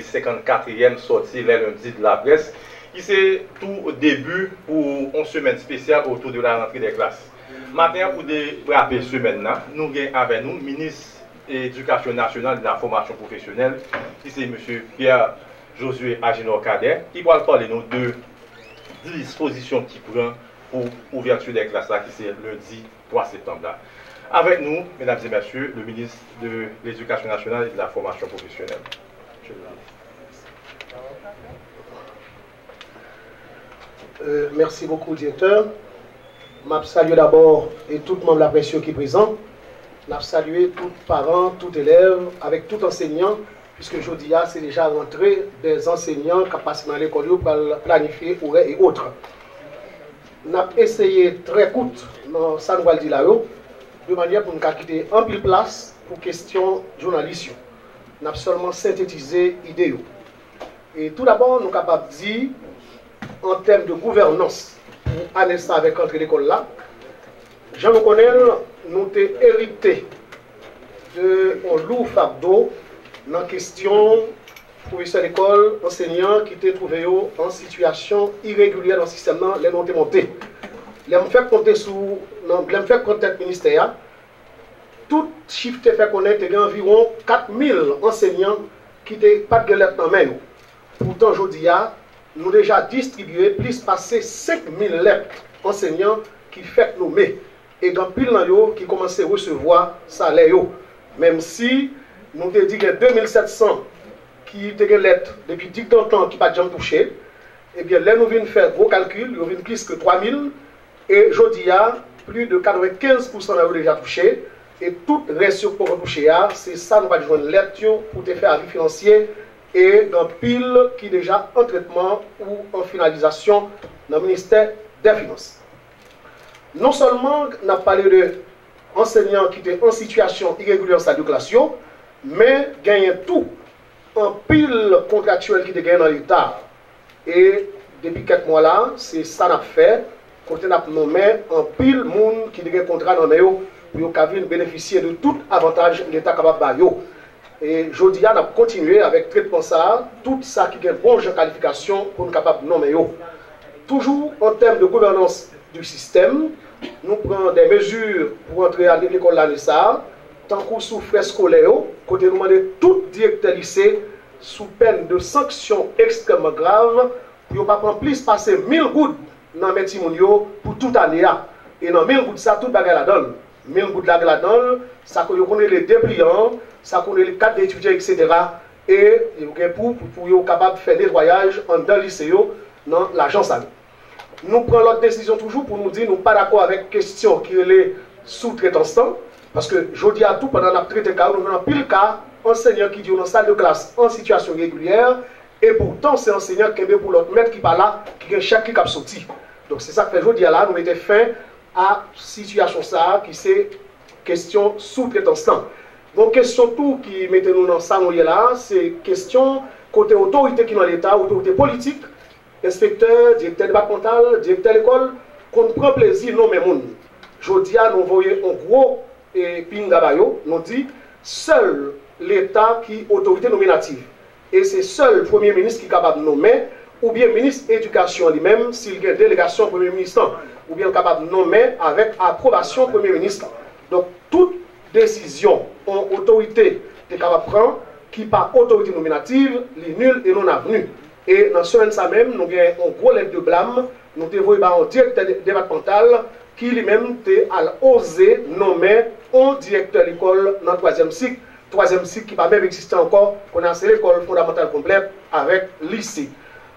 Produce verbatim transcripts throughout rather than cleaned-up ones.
senkannkatriyèm sòti lè lendi de laprès, ki se tou debi pou yon semèn espesyal otou de la rantre dè klas. Maten an, pou debrape semèn nan, nou gen avè nou minis Edikasyon Nasyonal e de la Fòmasyon Pwofesyonèl, ki se mesye Pierre Josué Agénor Cadet, ki pral pale nou de dispozisyon ki pran pou ouvèti dè klas la, ki se lendi twa septanm la. Avèk nou, medam e mesye, le ministre de l'Éducation nationale et de la Formation professionnelle. Euh, merci beaucoup, directeur. M ap salye dabò e tout manm laprès yo ki prezan. N ap salye tout paran, tout elèv, avèk tout ansèynan, piske jodi a se deja rantre dè ansèynan k ap pase nan lekòl yo pral planifye orè e otre. N ap eseye trè kout nan sa nou pral di la yo, de manyè pou n ka kite anpil plas pou kesyon jounalis yo. N ap sèlman sentetize ide yo. E tou dabò, nou kapab di, an tèm de gouvènans pou ane sa avèk rantre lekòl la, jan nou konnen l, nou te erite de yon lou fado nan kesyon pwofesè lekòl, ansèynan ki te twouve yo an sitiyasyon iregilyè nan sistèm nan lè nou te monte. Lè m fèk konte sou, nan, lè m fèk pran tèt ministè a, tout chif te fè konnen te gen anviwon kat mil ansèynan ki te pa t gen lèt nan men yo. Poutan, jodi a, nou deja distribye plis pase senk mil lèt ansèynan ki fèk nome, e gen anpil nan yo ki kòmanse resevwa salè yo. Menm si nou te di gen de mil sèt san ki te gen lèt depi digdantan ki pa t janm touche, ebyen, lè nou vin fè gwo kalkil, yo vin plis ke twa mil, e jodi a, plis de katrevenkenz pousan nan yo deja touche, e tout rès yo k poko touche a, se sa nou pa t jwenn lèt yo pou te fè avi finansye, e gen anpil ki deja an trètman ou an finalizasyon nan ministè dè finans. Non sèlman n ap pale de ansèynan ki te an sitiyasyon iregilyè an sal de klas yo, men genyen tou anpil kontraktyèl ki te genyen nan Leta. E depi kèk mwa la, se sa n ap fè, kote n ap nonmen anpil moun ki te gen kontra nan men yo, pou yo ka vin benefisye de tout avantaj Leta kapab ba yo. E jodi a, n ap kontinye avèk tretman sa a, tout sa ki gen bon jan kalifikasyon pou n kapab nonmen yo. Toujou an tèm de gouvènans du système, nou pran de mezi pou rantre lekòl lane sa a, tankou sou frè eskolè yo, kote nou mande tout direktè lise, sou pèn de sanksyon ekstrèmman grav, pou yo pa pran plis pase mil goud nan men timoun yo pou tout ane a. E nan mil goud sa, tout bagay ladan l. Mil goud la gen ladan l, sa ke yo konn rele depliyan, sa konn rele kat de etidyan, etsetera. E yo gen pou, pou, pou yo kapab fè netwayaj anndan lise yo nan lajan sa yo. Nou pran lòt desizyon toujou pou nou di nou pa dakò avèk kesyon ki rele soutretans lan, paske jodi a tou, pandan n ap trete ka yo, nou jwenn anpil ka ansèynan ki di yo nan sal de klas an sitiyasyon iregilyè, e poutan se ansèynan kenbe pou lòt mèt ki pa la, ki gen chèk li k ap soti. Donk, se sa k fè jodi a la, nou mete fen a sitiyasyon sa a ki se kesyon soutretans lan. Gon kesyon tou ki mete nou nan sa nou ye la a, se kesyon kote otorite ki nan Leta, otorite politik, enspektè, direktè depatmantal, direktè lekòl, konn pran plezi nonmen moun. Jodi a, nou voye yon gwo e, pinga ba yo, nou di, sèl Leta ki otorite nominativ. E se sèl premye minis ki kapab nonmen, oubyen minis edikasyon an li menm, si l gen delegasyon premye minis lan, oubyen l kapab nonmen avèk apwobasyon premye minis lan. Donk, tout desizyon yon otorite te kapab pran, ki pa otorite nominativ, li nil e non avni. E nan semèn sa menm, nou gen yon gwo lèt de blam, nou te voye ba yon direktè de- depatmantal ki li menm te al oze nonmen yon direktè lekòl nan twazyèm sik, twazyèm sik ki pa menm egziste ankò, kounye a se lekòl fondamantal konplè avèk lise.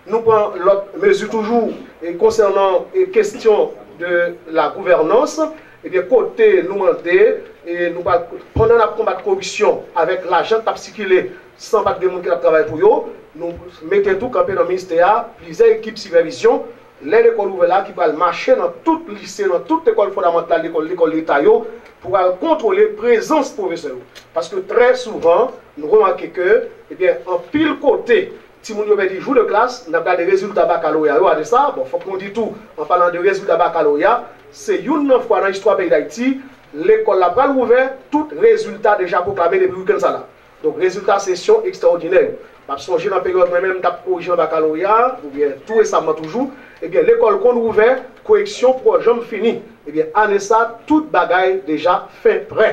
Nou pran lòt mezi toujou e konsènan e kesyon de la gouvènans, ebyen kote nou mande e nou pral, pandan n ap konbat koripsyon avèk lajan k ap sikile san pa t gen moun ki t ap travay pou yo, nou mete tou kanpe nan ministè a plizyè ekip sipèvizyon lè lekòl ouvè la ki pral mache nan tout lise, nan tout lekòl fondamantal, lekòl, lekòl leta yo, pou al kontwole prezans pwofesè yo. Paske trè souvan, nou remake ke, ebyen, anpil kote, timoun yo pèdi jou de klas, n ap gade rezilta bakaloreya yo, ane sa, bon, fòk nou di tou, an palan de rezilta bakaloreya, se youn nan fwa nan istwa peyi Dayiti, lekòl la pral ouvè, tout rezilta deja pwoklame depi wikenn sa la. Donk, rezilta sesyon ekstraòdinè yo. M ap sonje nan peryòd mwen menm m t ap korije nan bakaloreya, oubyen tou resaman toujou, ebyen, lekòl konn ouvè, koreksyon poko janm fini. Ebyen, ane sa, tout bagay deja fen prè.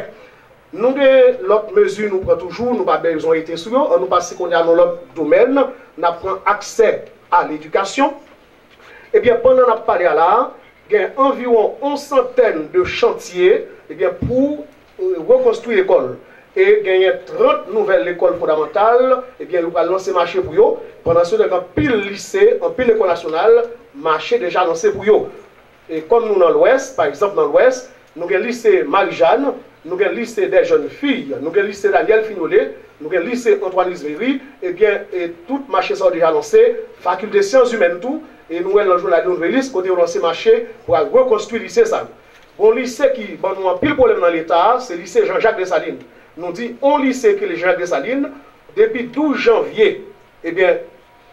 Nou gen lòt mezi nou pran toujou, nou pa bezwen rete sou yo, ann nou pase kounye a nan lòt domèn, n ap pran aksè a ledikasyon. Ebyen, pandan n ap pale a la a, gen anviwon yon santèn de chantye, ebyen, pou, e, rekonstwi lekòl. E genyen trant nouvèl lekòl fondamantal, ebyen, yo pral lanse mache pou yo. Pandan se tan, gen anpil lise, anpil lekòl nasyonal, mache deja lanse pou yo. E kòm nou nan Lwès, pa egzanp, nan Lwès, nou gen lise Marijàn, nou gen lise dè jèn fi, nou gen lise Daniel Fignolé, nou gen lise Antoine Exupéry, ebyen, e tout mache sa yo deja lanse, fakilte syans imèn tou, e nou wè nan jounal yo Nouvelis, kote yo lanse mache pou al rekonstwi lise sa yo. Bon, lise ki ban nou anpil pwoblèm nan Leta a, se lise Jean Jacques Dessalines. Nou di, yon lise ki rele Jean Jacques Dessalines, depi douz janvye, ebyen,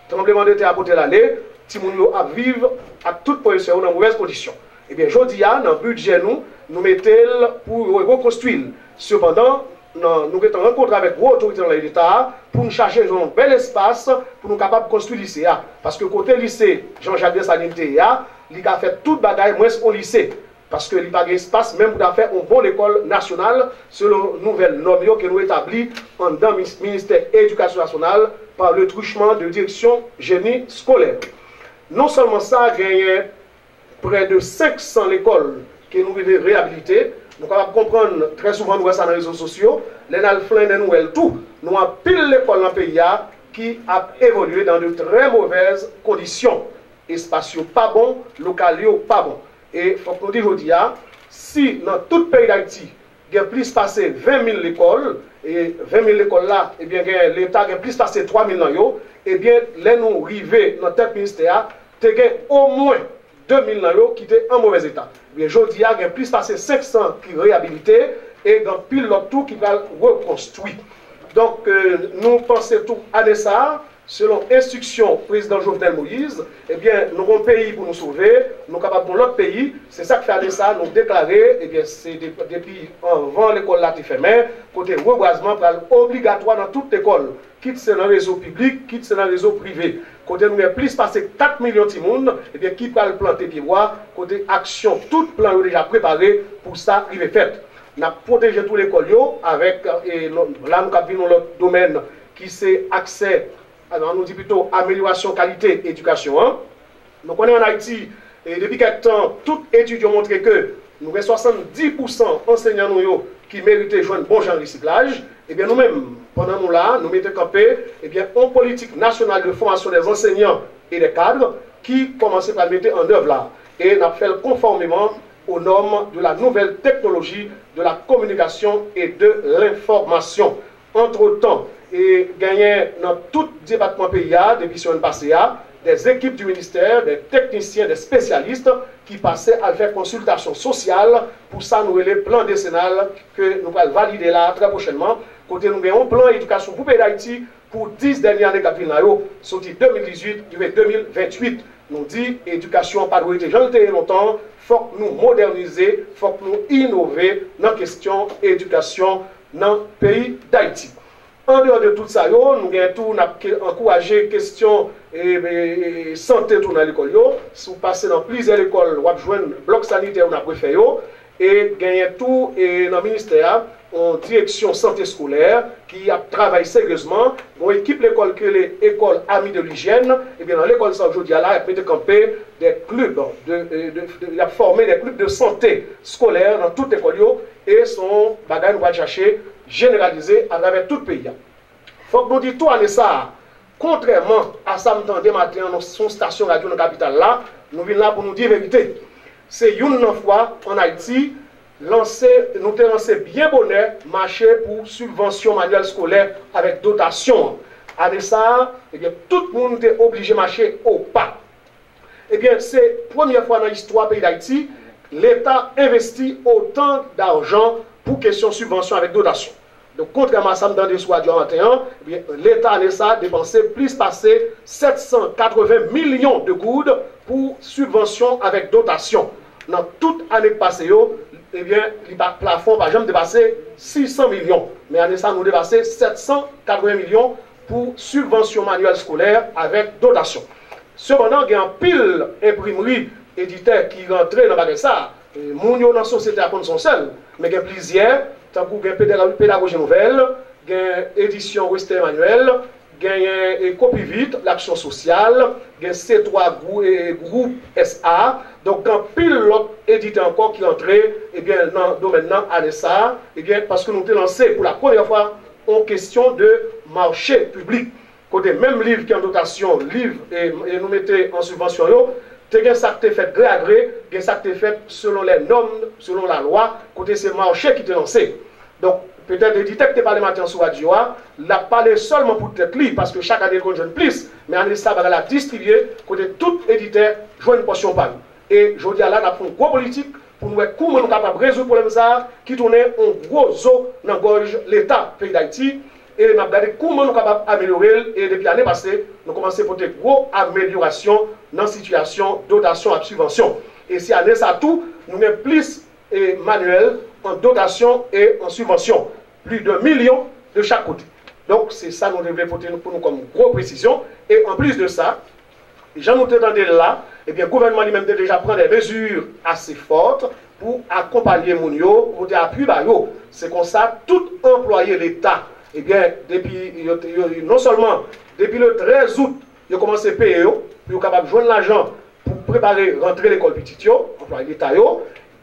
tranblemanntè a pote l ale, timoun yo ap viv ak tout pwofesè yo nan movèz kondisyon. Ebyen, jodi a, nan bidjè nou, nou mete l pou yo rekonstwi l. Sepandan, nan, nou gentan rankontre avèk gwo otorite nan Leta a pou n chache yon bèl espas pou nou kapab konstwi lise a. Paske kote lise Jean Jacques Dessalines te ye a, li ka fè tout bagay mwens yon lise. Paske li pa gen espas menm pou ta fè yon bon lekòl nasyonal, selon nouvèl nòm yo ke nou etabli anndan mis-, Ministè Edikasyon Nasyonal, par le truchement de Direction Génie Scolaire. Non sèlman sa, genyen prè de senk san lekòl ke nou rive reyabilite. Nou kapab konprann, trè souvan nou wè sa nan rezo sosyo, lè n al flennen nou wè l tou, nou anpil lekòl nan peyi a ki ap evolye dans de très mauvaises conditions. Espas yo pa bon, lokal yo pa bon. E fòk nou di jodi a, si nan tout peyi Dayiti, gen plis pase ven mil lekòl, e ven mil lekòl la, ebyen, gen Leta gen plis pase twa mil nan yo, ebyen, lè nou rive nan tèt ministè a, te gen omwen de mil nan yo ki te an movèz eta. Ebyen, jodi a, gen plis pase senk san ki reyabilite, e gen anpil lòt tou ki pral rekonstwi. Donk, e, nou panse tou ane sa a, selon enstriksyon Prezidan Jovenel Moïse, ebyen, nou gon peyi pou nou sove, nou kapab gon lòt peyi. Se sa k fè ane sa a, nou deklare, ebyen, se de-, depi anvan lekòl la te fèmen, kote rebwazman pral obligatwa nan tout lekòl, kit se nan rezo piblik, kit se nan rezo prive. Kote nou gen plis pase kat milyon timoun, ebyen, ki pral plante pyebwa, kote aksyon, tout plan yo deja prepare pou sa rive fèt. N ap pwoteje tou lekòl yo avèk, e, non, la nou k ap vin yon lòt domèn ki se aksè, alò, nou di pito amelyorasyon kalite edikasyon an. Nou konnen ann Ayiti, e, depi kèk tan, tout etid yo montre ke nou gen swasanndis pousan ansenyan nou yo ki merite jwenn bon jan resiklaj. Ebyen, nou menm, pandan nou la, nou mete kanpe, ebyen, yon politik nasyonal de fòmasyon dè ansèyan e dè kad ki kòmanse pral mete an èv la. E n ap fè l konfòmeman aux normes de la nouvelle technologie de la communication et de l'information. Antretan, e genyen nan tout depatman peyi a, depi semèn pase a, des équipes du ministère, des techniciens, des spécialistes ki pase al fè konsiltasyon sosyal pou sa nou rele plan desenal ke nou pral valide la trè pwochènman, kote nou gen yon plan edikasyon pou peyi Dayiti pou dis dènye ane k ap vin la yo, soti de mil dizuit rive de mil venntuit. Nou di, edikasyon an pa dwe rete jan l te ye lontan, fòk nou modènize, fòk nou inove nan kesyon edikasyon nan peyi Dayiti. Andeyò de tout sa yo, nou gen tou, n ap ke-, ankouraje kesyon, e, e, e, sante tou nan lekòl yo. Si w pase nan plizyè lekòl, w ap jwenn blòk sanitè yo n ap refè yo. E genyen tou, e, nan ministè a, yon direksyon sante eskolè ki ap travay seryezman. Gon ekip lekòl ki rele École Amie de l'Hygiène. Ebyen, nan lekòl sa yo jodi a la, y ap mete kanpe des clubs de, de, de, de, y ap fòme des clubs de santé scolaire nan tout lekòl yo. E se yon bagay nou pral chache jeneralize atravè tout peyi a. Fòk nou di tou ane sa a, kontrèman a sa m tande maten an nan yon stasyon radyo nan kapital la, nou vin la pou nou di verite. Se youn nan fwa ann Ayiti, lanse, nou te lanse byen bonè mache pou sibvansyon manyèl eskolè avèk dotasyon an. Ane sa a, ebyen, tout moun te oblije mache o pa. Ebyen, se premyè fwa nan istwa peyi Dayiti, Leta envesti otan dajan pou kesyon sibvansyon avèk dotasyon. Donk, kontrèman a sa m tande sou radyo a maten an, ebyen, Leta ane sa a depanse plis pase sèt san katreven milyon de goud pou sibvansyon avèk dotasyon. Nan tout ane k pase yo, ebyen, li pa, plafon pa janm depase sis san milyon. Men ane sa a, nou depase sèt san katreven milyon pou sibvansyon manyèl eskolè avèk dotasyon. Sepandan, gen anpil enprimri, editè ki rantre nan bagay sa a. E, moun yo nan sosyete a konn se yon sèl, men gen plizyè, tankou gen Peda-, Pedagoji Nouvèl, gen Edisyon Western Emmanuel, genyen, e, Kopivit, Laksyon Sosyal, gen C twa Grou-, e, Gwoup S A. Donk, gen anpil lòt editè ankò ki rantre, ebyen, nan domèn nan ane sa a, ebyen, paske nou te lanse pou la premyè fwa yon kesyon de mache piblik. Kote menm liv ki an dotasyon, liv, e, e nou mete an sibvansyon yo, te gen sa k te fèt gre a gre, gen sa k te fèt selon lè nòm, selon lalwa, kote se mache ki te lanse. Donk, petèt editè ki te pale maten an sou radyo a, l ap pale sèlman pou tèt li, paske chak ane l konn jwenn plis, men ane sa a bagay la distribye, kote tout editè jwenn pòsyon pa l. E jodi a la, n ap fè yon gwo politik pou n wè kouman nou kapab rezoud pwoblèm sa a, ki tounen yon gwo zo nan gòj Leta peyi Dayiti, e n ap gade kouman nou kapab amelyore l, e depi ane pase, nou kòmanse pote gwo amelyorasyon nan sitiyasyon dotasyon ak sibvansyon. E se ane sa a tou, nou gen plis, e, manyèl an dotasyon e an sibvansyon, plis de milyon de chak kote. Donk, se sa nou te vle pote pou nou kòm gwo presizyon. E anplis de sa, jan nou te tande l la, ebyen, gouvènman li menm te deja pran de mezi ase fò pou akonpaye moun yo, pou pote apui ba yo. Se konsa, tout anplwaye Leta, ebyen, depi yo, yo, non sèlman depi le trèz out, yo kòmanse peye yo, pou yo kapab jwenn lajan pou prepare rantre lekòl pitit yo, anplwaye Leta yo,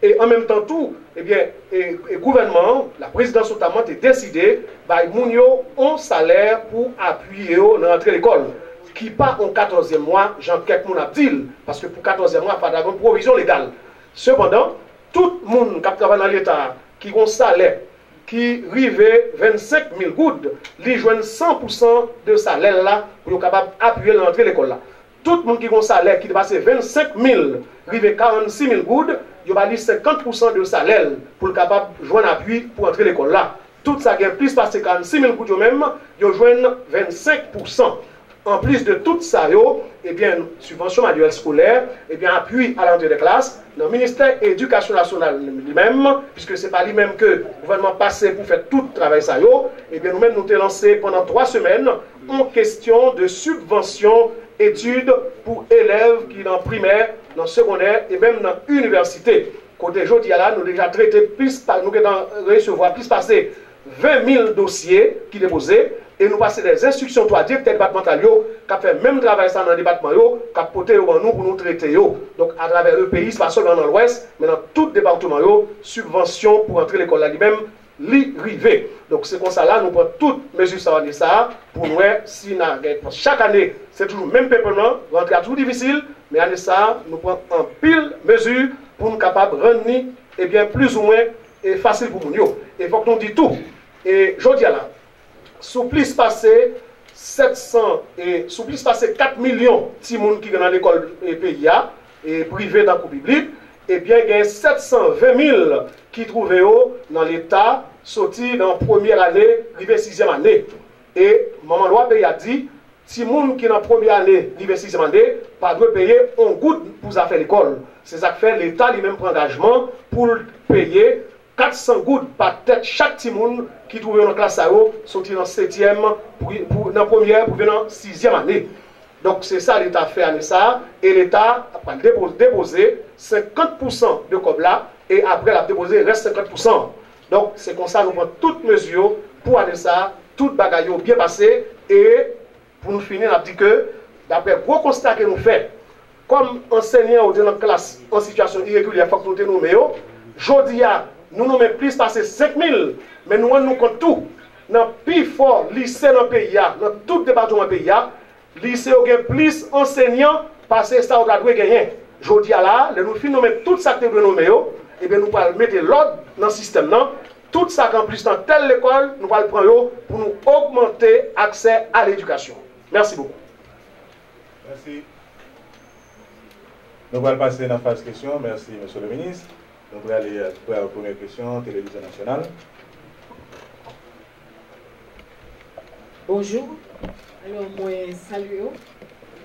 e an menm tan tou, ebyen, e, e gouvènman an, laprezidans notamman, te deside bay moun yo yon salè pou apiye yo nan rantre lekòl, ki pa yon katòzyèm mwa, jan kèk moun ap di l, paske pou katòzyèm mwa, fò ta gen yon pwovizyon legal. Sepandan, tout moun k ap travay nan Leta a, ki gen yon salè ki rive vennsenk mil goud, li jwenn san pou san de salè l la pou yo kapab apiye l nan rantre lekòl la. Tout moun ki gen yon salè ki depase vennsenk mil rive karannsis mil goud, yo ba li senkant pou san de salè l pou l kapab jwenn apui pou rantre lekòl la. Tout sa gen plis pase karannsis mil goud yo menm, yo jwenn vennsenk pou san. Anplis de tout sa yo, ebyen, sibvansyon manyèl eskolè, ebyen, apui à la rentrée des classes, nan Ministè Edikasyon Nasyonal li menm, piske se pa li menm ke gouvènman pase pou fè tout travay sa yo, ebyen, nou menm, nou te lanse pandan twa semèn yon kesyon de sibvansyon etid pou elèv ki nan primè, nan segondè e menm nan inivèsite. Kote jodi a la, nou deja trete plis pa-, nou gentan resevwa plis pase ven mil dosye ki depoze, e nou pase de enstriksyon tou a direktè depatmantal yo, k ap fè menm travay sa nan depatman yo, k ap pote yo ban nou pou nou trete yo. Donk, atravè le peyi, se pa sèlman nan Lwès, men nan tout depatman yo, sibvansyon pou rantre lekòl la li menm, li rive. Donk, se konsa la, nou pran tout mezi sa yo ane sa a, pou n wè si n a gen, paske chak ane, se toujou menm pwoblèm nan, rantre a toujou difisil, men ane sa a, nou pran anpil mezi pou n kapab rann li, ebyen, plizoumwen, e, fasil pou moun yo. E fòk nou di tou, e, jodi a la, sou plis pase sèt san, e, sou plis pase kat milyon timoun ki gen nan lekòl, e, peyi a, e, prive tankou piblik, ebyen, gen sèt san ven mil ki twouve yo nan Leta, soti nan premyè ane rive sizyèm ane. E manman lwa peyi a di, timoun ki nan premyè ane rive sizyèm ane pa dwe peye yon goud pou zafè lekòl. Se sa k fè Leta li menm pran angajman pou l peye kat san goud pa tèt chak timoun ki twouve yo nan klas sa yo, soti nan setyèm pou, pou, nan premyè pou rive nan sizyèm ane. Donk, se sa Leta fè ane sa a, e Leta ap pral depo-, depoze senkant pou san de kòb la, e apre l ap depoze rès senkant pou san an. Donk, se konsa nou pran tout mezi yo pou ane sa a, tout bagay yo byen pase, e pou nou fini, n ap di ke, daprè gwo konsta ke nou fè, kòm ansèyan yo te nan klas an sitiyasyon iregilye, fòk nou te nonmen yo, jodi a, nou nonmen plis pase senk mil, men nou rann nou kont tou, nan pifò lise nan peyi a, nan tout depatman peyi a, lise yo gen plis ansèyan pase sa yo ta dwe genyen. Jodi a la, lè nou fin nonmen tout sa k te dwe nonmen yo, ebyen nou pral mete lòd nan sistèm nan. Tout sa k anplis nan tèl lekòl, nou pral pran yo pou nou ogmante aksè a ledikasyon. Mèsi bokou. Mèsi. Nou pral pase nan faz kesyon. Mèsi, mesye le minis. Nou prale, prale premye kesyon, Televizyon Nasyonal. Bonjou. Alò, mwen salye w,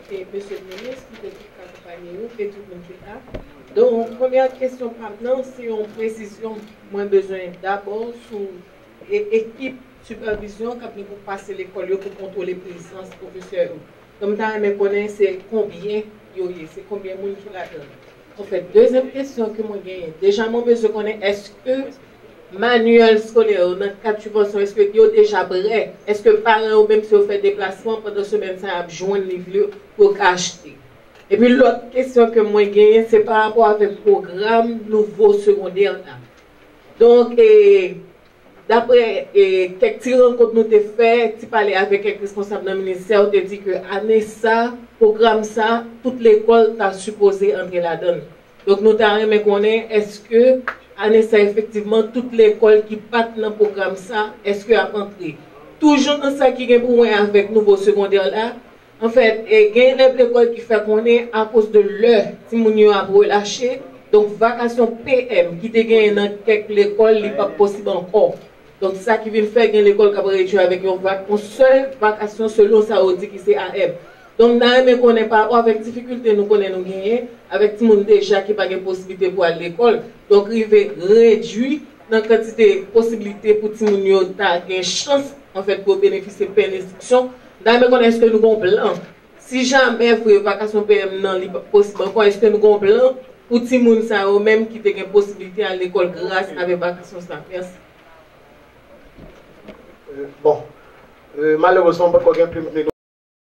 e mesye minis, ki te tout ka konpanye ou, e tout moun ki la. Donk, premyè kesyon pa m nan, se yon presizyon mwen bezwen dabò sou e-, ekip sipèvizyon k ap gen pou pase lekòl yo pou kontwole prezans pwofesè yo. Donk, m ta renmen konnen se konbyen yo ye, se konbyen moun ki ladan l. Anfèt, dezyèm kesyon ke mwen genyen, deja mwen bezwen konnen èske manyèl eskolè yo nan kad sibvansyon, èske yo deja prè? Èske paran yo menm si yo fè deplasman pandan semèn sa y ap jwenn liv yo pou yo ka achte? Epi lòt kesyon ke mwen genyen se pa rapò avèk pwogram nouvo segondè la. Donk, e, daprè e, kèk ti rankont nou te fè, ti pale avèk kèk responsab nan ministè, yo te di ke ane sa, pwogram sa, tout lekòl ta sipoze antre ladan l. Donk, nou ta renmen konnen èske ane sa efektivman tout lekòl ki pa t nan pwogram sa, èske ap antre? Toujou nan sa ki gen pou wè avèk nouvo segondè la, anfèt, e, gen elèv lekòl ki fè konnen akoz de lè timoun yo ap relache, donk vakasyon P M ki te genyen nan kèk lekòl, li p ap posib ankò. Donk, sa ki vin fè gen lekòl k ap redui avèk yon vak, yon sèl vakasyon selon sa yo di ki se A M. Donk, n a renmen konnen pa rapò avèk difikilte nou konnen nou genyen, avèk timoun deja ki pa gen posiblite pou al lekòl, donk rive redui nan kantite posiblite pou timoun yo ta gen chans, anfèt, pou yo benefisye pen enstriksyon. N a renmen konnen èske nou gen yon plan. Si jamè vre vakasyon P M nan li p ap posib ankò, èske nou gen yon plan pou timoun sa yo menm ki te gen posiblite al lekòl gras avèk vakasyon sa? Mèsi. Bon, malerezman, m pa t ko gen plim